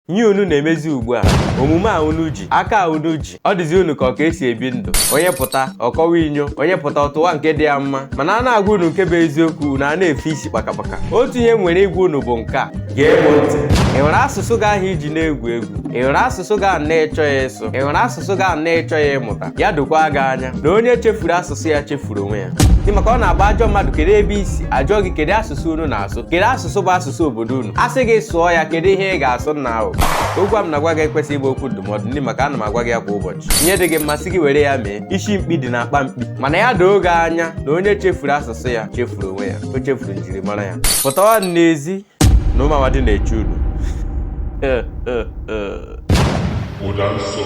Ihe unu na-emezi ugbu a, omume a unu ji, aka a unu ji, ọ dịzi unu ka ọ ka esi ebi ndụ. Onye pụta, ọ kọwa inyo, onye pụta, ọ tụwa nke dị ya mma. Mana a na-agwa unu nke bụ eziokwu, unu a na-efe isi kpakakpaka. Otu ihe m nwere ịgwa unu bụ nke a: gee m ntị. Ị hụrụ asụsụ gị ahụ iji na-egwu egwu? Ị hụrụ asụsụ gị ahụ na-ịchọghị ịsụ? Ị hụrụ asụsụ gị ahụ na-ịchọghị ịmụta? Ya dokwa gị anya na onye chefuru asụsụ ya chefuru onwe ya. Dị maka ọ na-agba ajọ mmadụ kedu ebe i si, ajụọ gị kedu asụsụ unu na-asụ, kedu asụsụ bụ asụsụ obodo unu, a sị gị sụọ ya, kedu ihe ị ga-asụ nna ahụ? Okwu a m na-agwa gị ekwesịghị ịbụ okwu ndụmọdụ, ndị maka ana m agwa gị ya kwa ụbọchị. Ihe dị gị mma, sị gị were ya mee. Isi mkpi dị n'akpa mkpi, mana ya doo gị anya na onye chefuru asụsụ ya chefuru onwe ya, o chefuru njirimara ya. Pụtawa n'ezi na ụmụ amadi na-eche unu. Ụda nsọ.